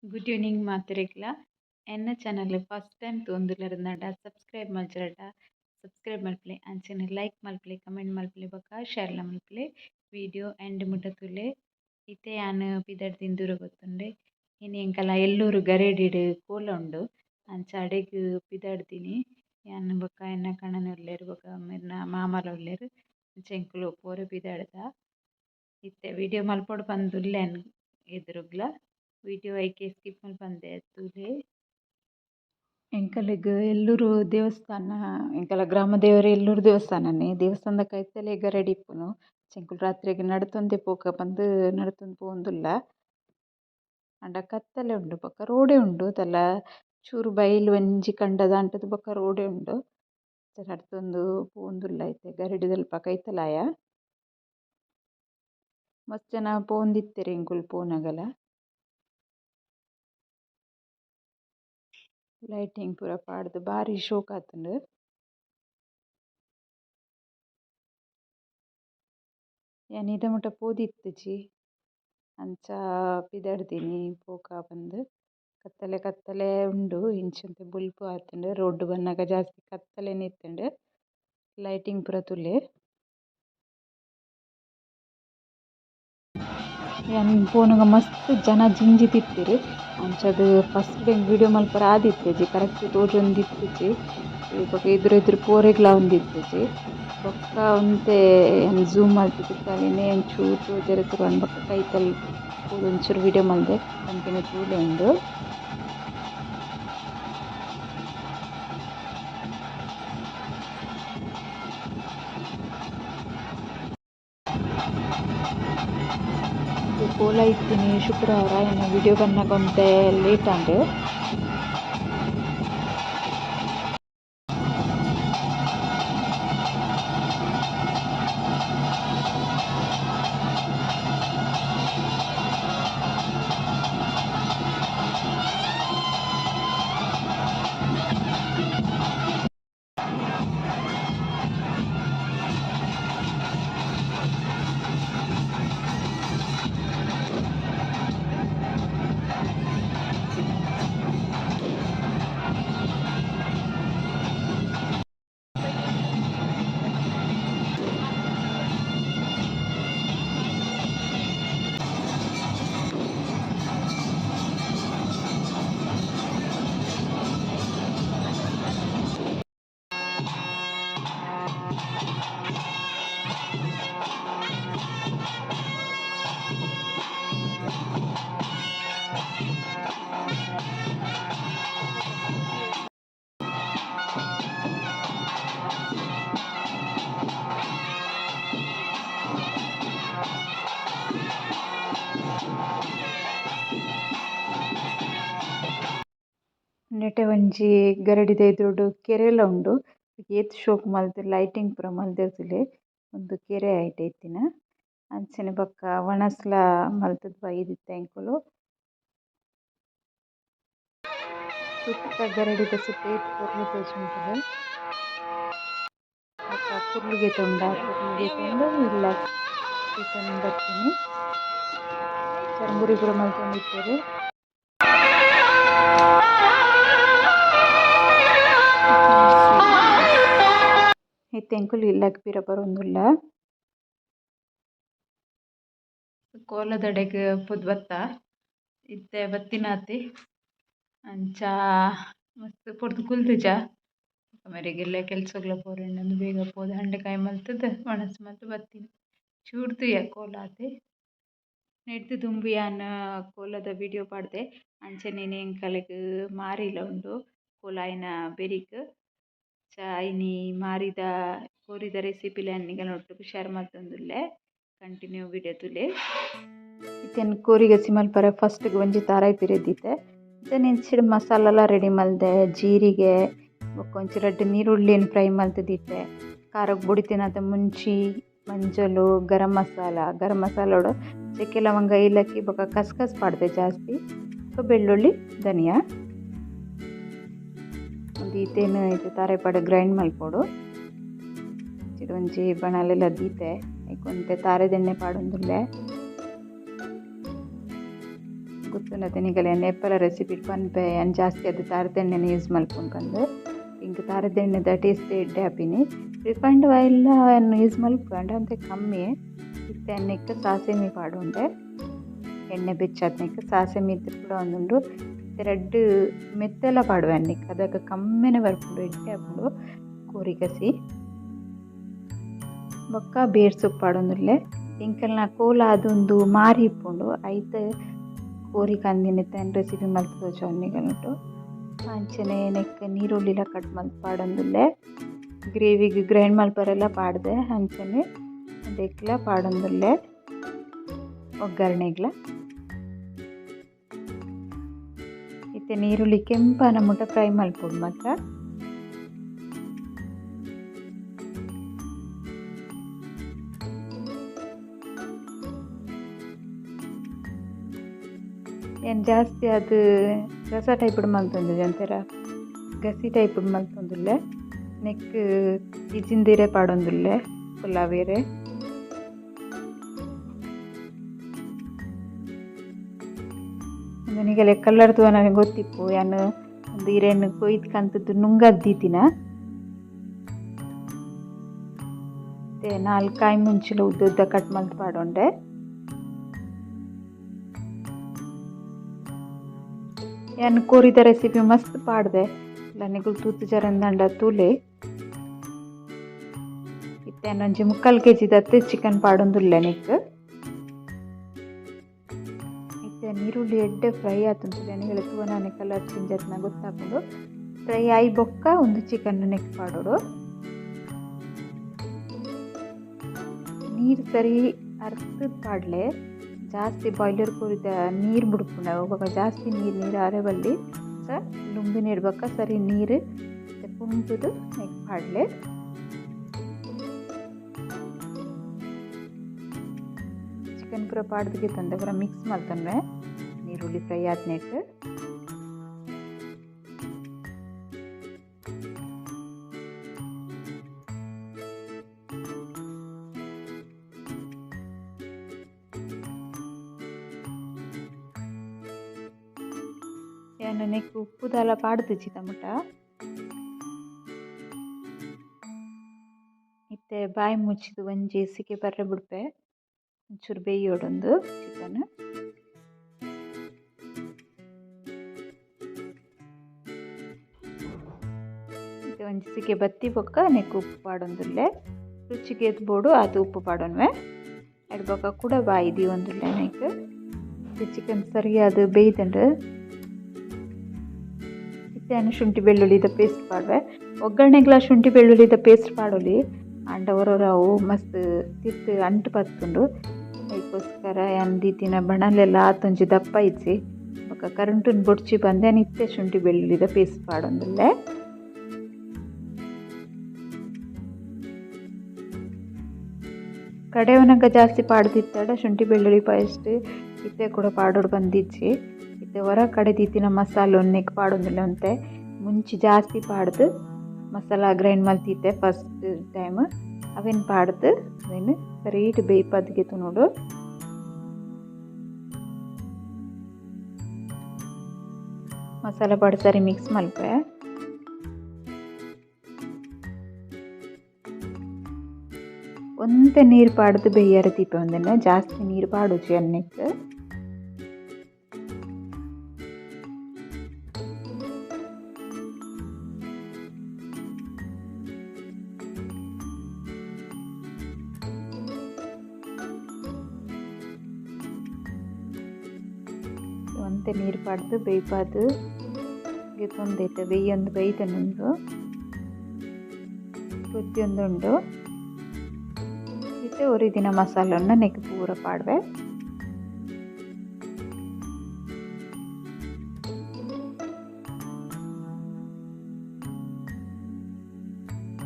Good evening ಮಾತೆರೆಗ್ಲ. ಎನ್ನ channel first time ತೂವೊಂದುಲ್ಲೆರ್ ಸಬ್ಸ್ಕ್ರೈಬ್ ಮಲ್ಜರಡ ಸಬ್ಸ್ಕ್ರೈಬ್ ಮಲ್ಪುಲೆ, ಅಂಚನೆ ಲೈಕ್ ಮಲ್ಪುಲೆ, ಕಮೆಂಟ್ ಮಲ್ಪುಲೆ ಬೊಕ ಶೇರ್ ಲ ಮಲ್ಪುಲೆ. ವಿಡಿಯೋ ಎಂಡ್ ಮುಟ್ಟ ತೂಲೆ. ಇತ್ತೆ ಯಾನ್ ಪಿದಡ್ದಿನ ದೂರ ಗೊತ್ತುಂಡೆ. ಇನಿ ಎಂಕಲ ಎಲ್ಲೂರು ಗರೇಡಿಡ್ ಕೋಲ ಉಂಡು. ಅಂಚ ಅಡೆಗ್ ಪಿದಡ್ದಿನಿ. ಯಾನ್ ಬೊಕ ಎನ್ನ ಕಣನ ಉಲ್ಲೆರ್ ಬೊಕ ಮೆರ್ನ ಮಾಮಲ ಉಲ್ಲೆರ್. ಅಂಚ ಎಂಕುಲು ಪೂರ ಪಿದಡ್ದ. ಇತ್ತೆ ವಿಡಿಯೋ ಮಲ್ಪೊಡು ಪಂದ್ ಉಲ್ಲೆ ಎದುರುಗ್ಲ. ವಿಡಿಯೋ ಐಕೆ ಸ್ಕಿಪ್ ಮಲ್ಪಂದೆ ತೂಲೆ. ಎಂಕಲೆಗ್ ಎಲ್ಲೂರು ದೇವಸ್ಥಾನ, ಎಂಕಲ ಗ್ರಾಮ ದೇವರ ಎಲ್ಲೂರು ದೇವಸ್ಥಾನನೇ. ದೇವಸ್ಥಾನದ ಕೈತಲೇ ಗರಡಿ ಇಪ್ಪುನು. ಎಂಕುಲು ರಾತ್ರೆಗ್ ನಡತೊಂದೆ ಪೋಕ ಪಂದ್ ನಡತೊಂದು ಪೋವೊಂದುಲ್ಲ. ಆಂಡ ಕತ್ತಲೆ ಉಂಡು ಬೊಕ ರೋಡೆ ಉಂಡು ದಾಲ ಚೂರು ಬೈಲ್ ಒಂಜಿ ಕಂಡ ದಾಂಟುದು ಬೊಕ ರೋಡೆ ಉಂಡು. ನಡತೊಂದು ಪೋವೊಂದುಲ್ಲ ಇತ್ತೆ ಗರಡಿದಲ್ಪ ಕೈತಲಾಯ. ಮಸ್ತ್ ಜನ ಪೋವೊಂದಿತ್ತೆರ್ ಎಂಕುಲು ಪೋನಗಲ. ಲೈಟಿಂಗ್ ಪೂರ ಪಾಡ್ದ್ ಬಾರಿ ಶೋಕು ಆತುಂಡು. ಯಾನ್ ಇದ ಮುಟ ಪೋದಿತ್ತಿಜಿ ಅಂಚ ಪಿದಡ್ದಿನಿ ಪೋಕ ಪಂದ್. ಕತ್ತಲೆ ಕತ್ತಲೆ ಉಂಡು ಇಂಚ ಬೊಲ್ಪು ಆತುಂಡು. ರೋಡ್ ಬನ್ನಗ ಜಾಸ್ತಿ ಕತ್ತಲೆನೆ ಇತ್ತುಂಡು. ಲೈಟಿಂಗ್ ಪೂರ ತೂಲೆ. ಯಾನ್ ಪೋನಗ ಮಸ್ತ್ ಜನ ಜಿಂಜಿದಿತ್ತೆರ್. ಅಂಚಾದ್ ಫಸ್ಟ್ ಟೈಮ್ ವಿಡಿಯೋ ಮಲ್ಪರೆ ಆದಿತ್ತಿಜಿ, ಕರೆಕ್ಟ್ ತೋಜೊಂದಿತ್ತಿಜಿ. ಬೊಕ ಎದುರು ಎದುರು ಪೋರೆಗ್ಲ ಆವೊಂದಿತ್ತಿಜಿ. ಬೊಕ್ಕ ಒಂತೆ ಯಾನ್ ಝೂಮ್ ಮಲ್ತುದು ಕಲಿನೆ ಒಂಚೂರು ತೋಜರೆ ಸುರು ಆಂಡ್. ಬೊಕ ಕೈತಲ್ ಪೋದು ಒಂಚೂರು ವಿಡಿಯೋ ಮಲ್ದೆ ಪನ್ಪಿನ ತೂಲೆ ಉಂಡು. ಕೋಲ ಇತ್ತಿನಿ ಶುಕ್ರವಾರ, ಎನ್ನ ವಿಡಿಯೋ ಬನ್ನಗ ಒಂತೆ ಲೇಟ್ ಆಂಡ್. ನೆಟೆ ಒಂಜಿ ಗರಡಿದ ಎದುರುಡು ಕೆರೆಲ ಉಂಡು. ಏತ್ ಶೋಕು ಮಲ್ತ್ ಲೈಟಿಂಗ್ ಪೂರ ಮಲ್ದೆರ್ ತೂಲೆ. ಉಂದು ಕೆರೆ ಐಟ್ ಇತ್ತಿನ. ಅಂಚನೆ ಬೊಕ್ಕ ವನಸ್ಲ ಮಲ್ತುದು ಬೈದಿತ್ತೆ ಎಂಕುಲು. ಸುತ್ತ ಗರಡಿದ ಸುತ್ತ ಏತ್ ಪೊರ್ಲು ತೋಜುಂಡು. ಬೊಕ್ಕ ಕುರ್ಲುಗೆ ತುಂಡ ಕುರ್ಲುಗೆ ತುಂಡು ಇಲ್ಲ ರಿಟರ್ನ್ ಬತ್ತಿನಿ. ಚರ್ಮುರಿ ಪೂರ ಮಲ್ತೊಂದಿತ್ತೆರ್. ಇತ್ತೆ ಎಂಕುಲು ಇಲ್ಲಗ್ ಪಿರ ಬರೊಂದುಲ್ಲ. ಕೋಲದಡೆಗ್ ಪೋದು ಬತ್ತ ಇತ್ತೆ ಬತ್ತಿನಾತೆ. ಅಂಚ ಮಸ್ತ್ ಪೊರ್ತು ಕುಲ್ದುಜ. ಮೆರೆಗೆಲ್ಲ ಕೆಲಸಗ್ಲ ಪೋರೆಂಡು ಬೇಗ ಪೋದು ಹಂಡೆಕಾಯಿ ಮಲ್ತುದು ವನಸ್ ಮಲ್ತ್ ಬತ್ತಿನಿ. ಚೂರು ತೂಯ ಕೋಲ ಆತೆ. ನೆಡ್ದ್ ದುಂಬು ಯಾನ್ ಕೋಲದ ವಿಡಿಯೋ ಪಾಡ್ದೆ. ಅಂಚನೆ ಎಂಕಲೆಗ್ ಮಾರಿಲ ಉಂಡು ಕೋಲ ಆಯಿನ ಬೆರಿಕ್. ಅಂಚ ಇನಿ ಮಾರಿದ ಕೋರಿದ ರೆಸಿಪಿಲ ನಿಗಲ್ನ ಒಟ್ಟುಗು ಶೇರ್ ಮಲ್ತೊಂದುಲ್ಲೆ. ಕಂಟಿನ್ಯೂ ವಿಡಿಯೋ ತೂಲೆ. ಇತ್ತೆ ಕೋರಿ ಗಸಿ ಮಲ್ಪರೆ ಫಸ್ಟ್ ಒಂಜಿ ತಾರಾಯಿ ಪಿರೆ ದೀತೆ. ಇತ್ತೆ ಇಂಚಿಡ್ ಮಸಾಲೆಲ ರೆಡಿ ಮಲ್ದೆ. ಜೀರಿಗೆ ಬೊಕ ಒಂಚಿ ರಡ್ಡ್ ನೀರುಳ್ಳಿನ್ ಫ್ರೈ ಮಲ್ತ್ ದೀತೆ. ಖಾರಗ್ ಬೊಡಿತಿನಾತ ಮುಂಚಿ, ಮಂಜೊಲು, ಗರಂ ಮಸಾಲ. ಗರಂ ಮಸಾಲೊಡು ಚಕ್ಕೆ ಲವಂಗ ಏಲಕ್ಕಿ ಬೊಕ ಕಸ್ಕಸ್ ಪಾಡ್ದೆ ಜಾಸ್ತಿ. ಬೊಕ ಬೆಳ್ಳುಳ್ಳಿ, ಧನಿಯಾ. ದೀತೇನ್ ಇತ್ತೆ ತಾರಾಯಿ ಪಾಡ್ ಗ್ರೈಂಡ್ ಮಲ್ಪೊಡು. ಒಂಜಿ ಬಣಲೆಲ ದೀತೆ. ಐಕ್ ಒಂತೆ ತಾರೆದೆಣ್ಣೆ ಪಾಡೊಂದುಲ್ಲೆ. ಗೊತ್ತುಂಡತೆ ನಿಗಲೆ ಏಪಲ ರೆಸಿಪಿ ಪನ್ಪೆ ಯಾನ್ ಜಾಸ್ತಿ ಅದು ತಾರದೆಣ್ಣೆನೆ ಯೂಸ್ ಮಲ್ಪುನು ಪಂದ್. ಇಂಕ್ ತಾರದೆಣ್ಣೆದ ಟೇಸ್ಟ್ ಎಡ್ಡೆ ಆಪಿನಿ. ರಿಫೈನ್ಡ್ ಆಯಿಲ್ ಯಾನ್ ಯೂಸ್ ಮಲ್ಪುವೆ ಆಂಡ ಒಂತೆ ಕಮ್ಮಿ. ಇತ್ತೆ ನೆಕ್ಕ್ ಸಾಸೆಮಿ ಪಾಡೊಂಡೆ. ಎಣ್ಣೆ ಬೆಚ್ಚಾದ್ ನೆಕ್ಕ್ ಸಾಸೆಮಿ ಪೂರ ಇತ್ತೆ ರಡ್ಡ್ ಮೆತ್ತೆಲ ಪಾಡುವೆ ನೆಕ್ಕ್ ಅದಗ ಕಮ್ಮೆನೆ ಬರ್ಪುಂಡು ಎಡ್ಡೆ ಆಪುಂಡು ಕೋರಿ ಗಸಿ. ಬೊಕ್ಕ ಬೇರ್ ಸೊಪ್ಪು ಪಾಡೊಂದುಲ್ಲೆ. ಎಂಕಲ್ನ ಕೋಲ ಆದೊಂದು ಮಾರಿ ಇಪ್ಪುಂಡು ಐತ ಕೋರಿ ಕಂದಿನೆತ್ತ ರೆಸಿಪಿ ಮಲ್ತ್ ತೋಜಾವುನಿ ನಿಗಲ್ನೊಟ್ಟು. ಅಂಚನೆ ನೆಕ್ಕ್ ನೀರುಳ್ಳಿಲ ಕಟ್ ಮಲ್ತ್ ಪಾಡೊಂದುಲ್ಲೆ. ಗ್ರೇವಿಗ್ ಗ್ರೈಂಡ್ ಮಲ್ಪರೆಲ ಪಾಡ್ದೆ ಅಂಚನೆ ಉಂದೆಕ್ಲ ಪಾಡೊಂದುಲ್ಲೆ ಒಗ್ಗರಣೆಗ್ಲ. ಇತ್ತೆ ನೀರುಳ್ಳಿ ಕೆಂಪಾನ ಮುಟ್ಟ ಫ್ರೈ ಮಲ್ಪೊಡು ಮಾತ್ರ. ಯಾನ್ ಜಾಸ್ತಿ ಅದು ರಸ ಟೈಪ್ ಮಲ್ತೊಂದಿಜ್ಜಿ ಒಂಥರ ಗಸಿ ಟೈಪ್ ಮಲ್ತೊಂದುಲ್ಲೆ. ನೆಕ್ಕ್ ಇಜಿಂದಿರೆ ಪಾಡೊಂದುಲ್ಲೆ ಪುಲಾವೇರೆ. ನಿಗಲೆ ಕಲರ್ ತೂವನ ಗೊತ್ತಿಪ್ಪು ಯಾನ್ ಒಂದು ಇರೆನ್ ಕೊಯ್ದು ಕಂತುದು ನುಂಗದ್ ದೀತಿನ. ಇತ್ತೆ ನಾಲ್ ಕಾಯಿ ಮುಂಚಿಲ ಉದ್ದ ಉದ್ದ ಕಟ್ ಮಲ್ತ್ ಪಾಡೊಂಡೆ. ಯಾನ್ ಕೋರಿದ ರೆಸಿಪಿ ಮಸ್ತ್ ಪಾಡ್ದೆ ನಿಗುಲು ತೂತುಜರಂದಂಡ ತೂಲೆ. ಇತ್ತೆ ಯಾನ್ ಒಂಜಿ 3/4 ಕೆಜಿ ದತ್ತ್ ಚಿಕನ್ ಪಾಡೊಂದುಲ್ಲೆ ನೆಕ್ಕ್. ಇತ್ತೆ ನೀರುಳ್ಳಿ ಎಡ್ಡೆ ಫ್ರೈ ಆತುಂಡು ನಿಗಲೆ ತೂವನಾನೆ ಕಲರ್ ಚೇಂಜ್ ಆತ್ನ ಗೊತ್ತಾಪುಂಡು. ಫ್ರೈ ಆಯಿ ಬೊಕ್ಕ ಒಂದು ಚಿಕನ್ ನೆಕ್ ಪಾಡೊಡು. ನೀರು ಸರಿ ಅರ್ತ್ ಪಾಡ್ಲೆ. ಜಾಸ್ತಿ ಬಾಯ್ಲರ್ ಕೋರಿದ ನೀರು ಬುಡ್ಪುಂಡು ಬೊಕ್ಕ ಜಾಸ್ತಿ ನೀರು ನೀರು ಆರೆ ಬಲ್ಲಿ. ಸ ಲುಂಬಿನ ಇಡ್ಬೊಕ್ಕ ಸರಿ ನೀರು ಪುಂಟುದು ನೆಕ್ ಪಾಡ್ಲೆ. ಚಿಕನ್ ಪೂರ ಪಾಡ್ದಿಗೆ ತಂದೆ ಪೂರ ಮಿಕ್ಸ್ ಮಲ್ತೊನ್ವೆ ನೀರುಳ್ಳಿ ಫ್ರೈ ಆದ್ನೆಟ್. ಯಾನ್ ನೆಕ್ಕ್ ಉಪ್ಪು ದಾಲ ಪಾಡ್ದಿಜ್ಜಿ ತಮಟ. ಇತ್ತೆ ಬಾಯಿ ಮುಚ್ಚಿದ್ ಒಂಜಿ ಸಿಕೆ ಬರ್ರೆ ಬುಡ್ಪೆ ಒಂಚೂರು ಬೇಯೋಡೊಂದು ಚಿಕನ್. ಇತ್ತೆ ಒಂಜಿ ಸಿಕೆ ಬತ್ತಿ ಬೊಕ್ಕ ನೆಕ್ಕ್ ಉಪ್ಪು ಪಾಡೊಂದುಲ್ಲೆ. ರುಚಿಗೆ ಏತ್ ಬೋಡು ಆತ್ ಉಪ್ಪು ಪಾಡೊನ್ವೆ. ಐಡ್ ಬೊಕ್ಕ ಕುಡ ಬಾಯಿ ದೀವೊಂದುಲ್ಲೆ ನೆಕ್ಕ್. ಇತ್ತೆ ಚಿಕನ್ ಸರಿಯಾದ್ ಬೇಯ್ದುಂಡು. ಇತ್ತೆ ಯಾನ್ ಶುಂಠಿ ಬೆಳ್ಳುಳ್ಳಿದ ಪೇಸ್ಟ್ ಪಾಡುವೆ. ಒಗ್ಗರಣೆಗ್ಲ ಶುಂಠಿ ಬೆಳ್ಳುಳ್ಳಿದ ಪೇಸ್ಟ್ ಪಾಡೊಲಿ. ಆಂಡ ಒರೊರ ಅವು ಮಸ್ತ್ ತಿರ್ತ್ ಅಂಟು ಪತ್ತುಂಡು. ಐಕೋಸ್ಕರ ಯಾನ್ ದೀತಿನ ಬಣಲೆಲ್ಲ ಆತೊಂಜಿ ದಪ್ಪ ಇಜ್ಜಿ. ಬೊಕ್ಕ ಕರಂಟುನ್ ಬೊಡ್ಚಿ ಪಂದ್ ಯಾನ್ ಇತ್ತೆ ಶುಂಠಿ ಬೆಳ್ಳುಳ್ಳಿದ ಪೇಸ್ಟ್ ಪಾಡೊಂದುಲ್ಲೆ. ಕಡೆಯವನಗ ಜಾಸ್ತಿ ಪಾಡ್ದಿತ್ತಡ ಶುಂಠಿ ಬೆಳ್ಳುಳ್ಳಿ ಪೇಸ್ಟ್ ಇತ್ತೆ ಕೂಡ ಪಾಡೊಡು ಬಂದಿಜ್ಜಿ. ಇತ್ತೆ ಹೊರ ಕಡೆ ದೀತಿನ ಮಸಾಲೆ ನೆಕ್ ಪಾಡೊಂದುಲ್ಲೆ ಒಂತೆ ಮುಂಚಿ ಜಾಸ್ತಿ ಪಾಡ್ದು ಮಸಾಲ ಗ್ರೈಂಡ್ ಮಲ್ತಿತ್ತೆ ಫಸ್ಟ್ ಟೈಮ್. ಅವೇನು ಪಾಡ್ದು ಅವೇನು ಸರೀಟ್ ಬೇಯ್ಪದ್ಗೆ ನೋಡು. ಮಸಾಲ ಪಾಡ್ ಸರಿ ಮಿಕ್ಸ್ ಮಲ್ಪೆ. ಒಂತೆ ನೀರು ಪಾಡ್ದು ಬೇಯ್ಯರ ದೀಪೆ ಒಂದೆನ ಜಾಸ್ತಿ ನೀರು ಪಾಡುಜಿ ಅನ್ನೆಕ್. ಒಂತೆ ನೀರು ಪಾಡ್ದು ಬೇಯ್ಪಾದು ಗೆತ್ತೊಂದೈತೆ ಬೇಯ್ಯೊಂದು ಬೇಯ್ತನುಂಡು ಪ್ರತಿಯೊಂದುಂಡು. ಇತ್ತೆ ಒರಿದಿನ ಮಸಾಲನ್ನು ನೆಕ್ ಪೂರ ಪಾಡ್ವೆ.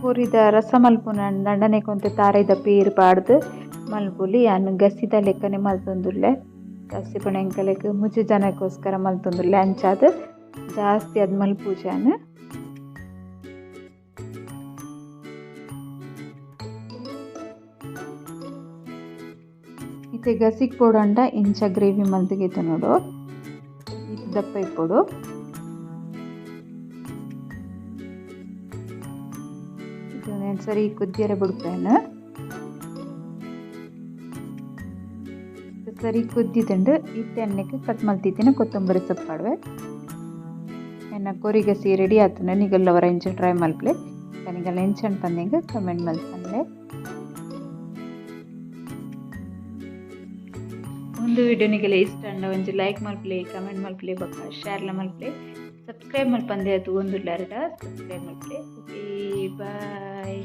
ಕೋರಿದ ರಸ ಮಲ್ಪುನ ದಂಡನೆಗ್ ಒಂತೆ ತಾರಾಯಿದ ಪೇರ್ ಪಾಡ್ದು ಮಲ್ಪೊಲಿ. ಯಾನ್ ಗಸಿದ ಲೆಕ್ಕನೆ ಮಲ್ತೊಂದುಲ್ಲೆ. ಜಾಸ್ತಿ ಪಂಡ ಎಂಕಲೆಗ್ ಮುಜಿ ಜನಕ್ಕೋಸ್ಕರ ಮಲ್ತೊಂದುಲ್ಲೆ. ಅಂಚಾದ್ ಜಾಸ್ತಿ ಅದ್ ಮಲ್ಪುಜಿ ಯಾನ್. ಇತ್ತೆ ಗಸಿಕ್ ಪೋಡಂಡ ಇಂಚ ಗ್ರೇವಿ ಮಲ್ತ್‌ಗೆತ ನೋಡು. ಈತ್ ದಪ್ಪ ಇಪ್ಪೊಡು. ಉಂದೆನ್ ಸರಿ ಕುದ್ದಿಯರೆ ಬುಡ್ಪೆನ್. ಸರಿ ಕುದ್ದಿದುಂಡು. ಇತ್ತೆ ಎಣ್ಣೆಗ್ ಕಟ್ ಮಲ್ತಿತ್ತಿನ ಕೊತ್ತಂಬರಿ ಸೊಪ್ಪು ಪಾಡುವೆ. ಎನ್ನ ಕೋರಿ ಗಸಿ ರೆಡಿ ಆತುಂಡು. ನಿಗಲ್ಲ ಒರ ಇಂಚ ಟ್ರೈ ಮಲ್ಪುಲೆ. ನಿಗಲ್ನ ಎಂಚ ಪಂದ್ ಕಮೆಂಟ್ ಮಲ್ಪಂದೆ. ಒಂದು ವಿಡಿಯೋ ನಿಗಲ ಇಷ್ಟ ಅಂಡ ಒಂಜಿ ಲೈಕ್ ಮಲ್ಪುಲೆ, ಕಮೆಂಟ್ ಮಲ್ಪುಲೆ, ಬೊಕ್ಕ ಶೇರ್ಲ ಮಲ್ಪುಲೆ. ಸಬ್ಸ್ಕ್ರೈಬ್ ಮಲ್ಪಂದೆ ಅದು ಒಂದು ಸಬ್ಸ್ಕ್ರೈಬ್ ಮಲ್ಪುಲೆ. Okay, bye.